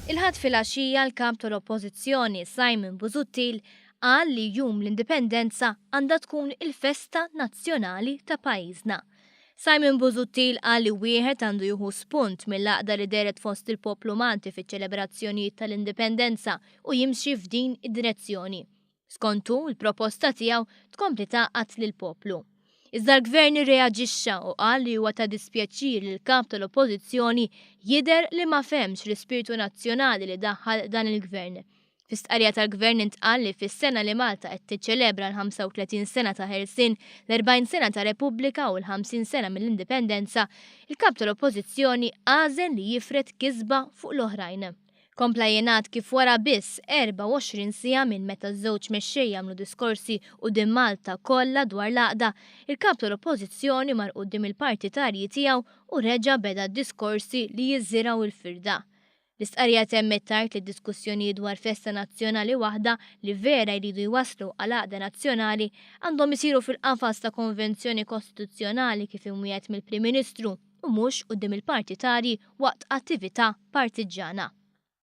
Il-Ħadd filgħaxija l-Kap tal-Oppożizzjoni Simon Busuttil qal li Jum l-Indipendenza għandha tkun il-festa nazzjonali ta' pajjiżna. Simon Busuttil qal li wieħed għandu jieħu spunt mill-għaqda li dehret fost il-poplu Malti fiċ-ċelebrazzjonijiet tal-Indipendenza u jimxi f'din id-direzzjoni. Skont hu, l-proposta tiegħu tkompli tgħaqqad lill-poplu. Iżda l-Gvern irreaġixxa u qal li huwa ta' dispjaċir li l-Kap tal-Oppożizzjoni jidher li ma fehmx l-ispirtu nazzjonali li daħħal dan il-Gvern. Fi stqarrija tal-Gvern intqal li fis-sena li Malta qed tiċċelebra l-35 sena ta' ħelsien, l-40 sena ta' Repubblika u l-50 sena mill-Indipendenza, il-Kap tal-Oppożizzjoni għażel li jifred kisba fuq l-oħrajn. Kompla jingħad kif wara biss 24 siegħa minn meta ż-żewġ mexxejja għamlu diskorsi quddiem Malta kollha dwar l-għaqda, il-Kap tal-Oppożizzjoni mar quddiem il-partitarji tiegħu u reġa' beda d-diskorsi li jiżirgħu l-firda. L-istqarrija temmet tgħid li d-diskussjonijiet dwar festa nazzjonali waħda li vera jridu jwasslu għal għaqda nazzjonali għandhom isiru fil-qafas ta' konvenzjoni kostituzzjonali kif imwiegħed mill-Prim Ministru u mhux quddiem il-partitarji waqt attività partiġġana.